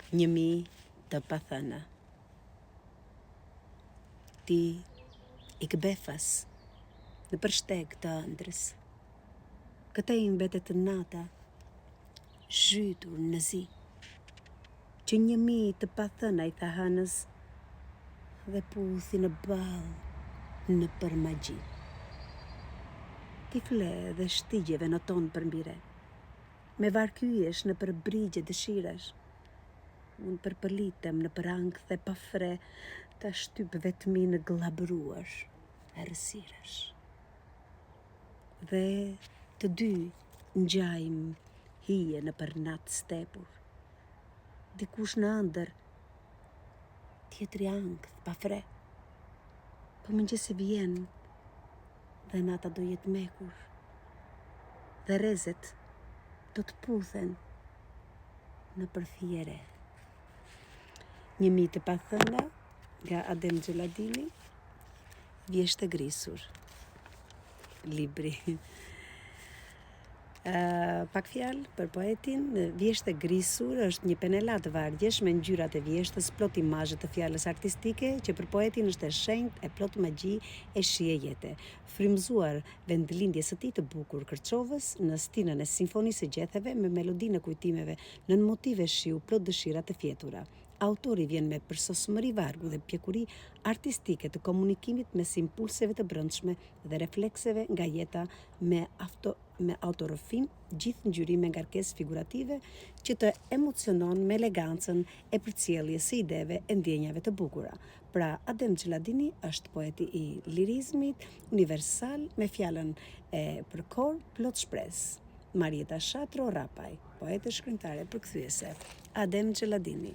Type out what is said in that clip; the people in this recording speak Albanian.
Njëmijë të pathëna. Ti ik befas nëpër shteg të ëndrrës. Këtej mbetet nata zhytur në zi. Që njëmijë të pathëna i tha hënës dhe puthi në ballë nëpër magji. Ti fle dhe shtigjeve noton përmbi re. Me varkë yjesh nëpër brigje dëshirash, unë përpëlitem nëpër ankthe pa fre ta shtyp vetminë gllabëruar errësirash. Dhe të dy ngjajmë hije nëpër natë stepur. Dikush në ëndërr, tjetri ankth pa fre. Po mëngjesi vjen dhe nata do jetë mekur dhe rrezet do të puthen nëpër fije re. Njëmijë të pathëna nga Adem Xheladini, Vjeshtë e grisur. Libri. Pak fjalë për poetin, Vjeshtë e grisur është një penelatë vargjesh me ngjyrat e vjeshtës plot imazhe të fjalës artistike që për poetin është e shenjtë e plot magji e shije jete. Frymëzuar vendlindjes së tij të bukur Kërçovës, në stinën e simfonisë së gjetheve me melodinë e kujtimeve nën motive shiu plot dëshira të fjetura. Autori vjen me përsosmëri vargu dhe pjekuri artistike të komunikimit mes impulseve të brendshme dhe reflekseve nga jeta me auto me autorrëfim gjithë ngjyrim e ngarkesë figurative që të emocionon me elegancën e përcjelljes së ideve e ndjenjave të bukura. Pra Adem Xheladini është poeti i lirizmit universal me fjalën e përkorë plot shpresë. Marjeta Shatro Rrapaj, poete, shkrimtare, përkthyese. Adem Xheladini.